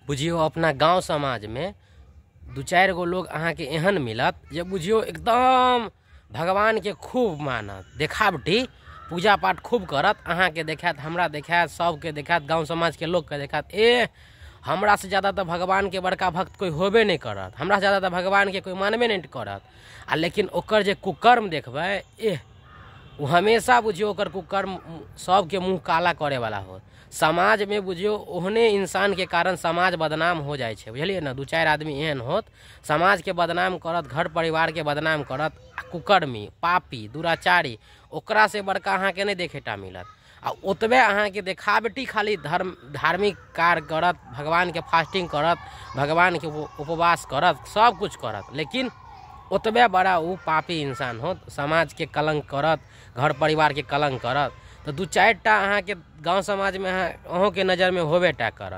बुझियौ अपना गाँव समाजमे दू चारि गो लोग अहाँके एहन मिलत जे बुझियौ एकदम भगवानके खूब मानत, देखावटी पूजा पाठ खूब करत, अहाँके देखायत, हमरा देखायत, सबके देखायत, गाँव समाजके लोकके देखायत। ए हमरा से ज़्यादा तो भगवान के बड़का भक्त कोई होबे नहीं करत, हमरा से ज़्यादा तो भगवान के कोई मानबे नहीं करत। आ लेकिन ओकर जे कुकर्म देखबै, एह ओ हमेशा बुझियौ ओकर कुकर्म सबके मुँह काला करे वाला हो। समाज में बुझियौ ओहने इंसान के कारण समाज बदनाम हो जाइ छै, बुझलियै ने। दू चारि आदमी एहन होत समाज के बदनाम करत, घर परिवार के बदनाम करत, आ कुकर्मी पापी दुराचारी ओकरा से बड़का अहाँके नहि देखेटा मिलत। आ ओतबे अहाँके देखावटी खाली धर्म धार्मिक कार्य करत, भगवान के फास्टिंग करत, भगवान के उपवास करत, सब कुछ करत, लेकिन ओतबे बड़ा ओ पापी इंसान होत, समाज के कलंक करत, घर परिवार के कलंक करत। तो दू चारि टा अहाँके गाँव समाजमे अहूँके नजरमे होबे टा करत।